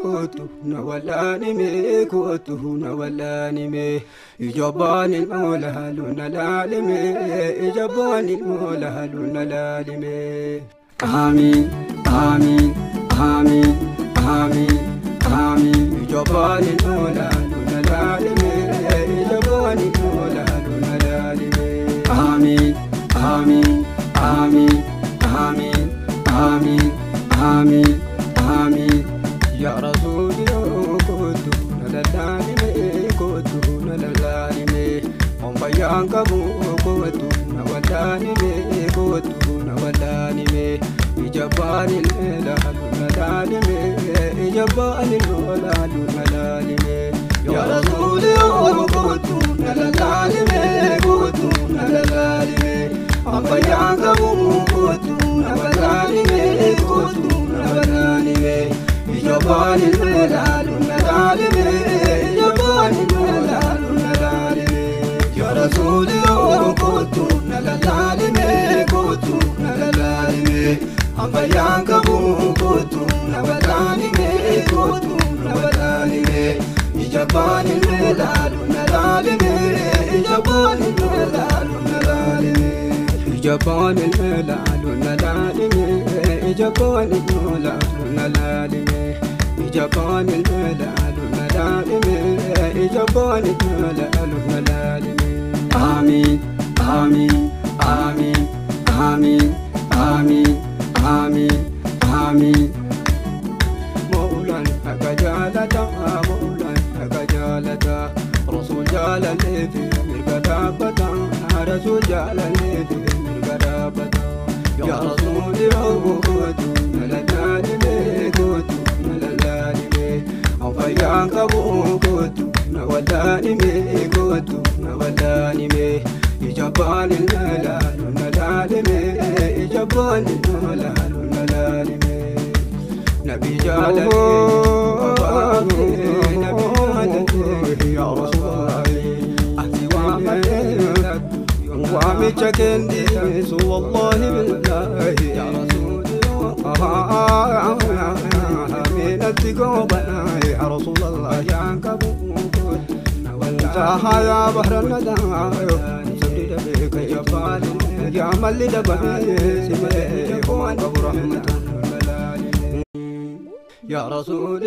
kootu na wallaanime kootu na wallaanime ijobbaan ilmoo na laalime ijobbaan ilmoo na laalime. Amiin amiin amiin amiin amiin ijobbaan ilmoo na laalime ijobbaan ilmoo na laalime. Amiin amiin amiin amiin amiin amiin amiin yaa rasuuli kootu na laalime kootu na laalime omfayyaan qabu kootu na wallaanime kootu na wallaanime ijabbaan ilmee na laalime ijabbaan ilmoo na laalime yaa rasuuli kootu na laalime kootu na laalime omfayyaan qabu kootu na wallaanime kootu na wallaanime ijabbaan ilmee na laalime ijabbaan ilmoo na laalime yaa rasuuli kootu na laalime kootu na laalime amfayyaan qabu kootu na wallaanime kootu na wallaanime ijabbaan ilmee na laalime ijabbaan ilmee na laalime ijabbaan ilmee na laalime ijabbaan ilmoo na laalime ijabbaan ilmee na laalime ijabbaan ilmoo na laalime. Amiin amiin amiin amiin amiin amiin amiin. Maulaan akka jaalataa maulaan akka jaalataa rasuul jaalalleefi mirga dhaabbataa rasuul jaalalleefi mirga dhaabbataa yaa rasuuli kootu na lallaalime kootu na lallaalime amfayyaan qabu kootu na wallaanime kootu na wallaanime ijabbaan ilmee na laalime ijabbaan ilmoo na laalime. Nabi jaalallee nabi jaalallee yaa rasuulallah ati waamicha kendiisu wallahi billahi yaa rasuulallah minatti goobanaa yaa rasuulallah yaan qabu انتهى يا بحر الندى يا ملي دبي رحمة يا رسول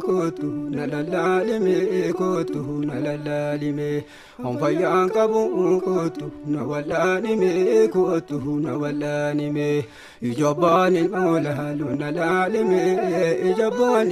كنت نلالمي كنت نلالمي هم فيان قبو كنت نولانمي كنت نولانمي يجبان المولى نلالمي يجبان.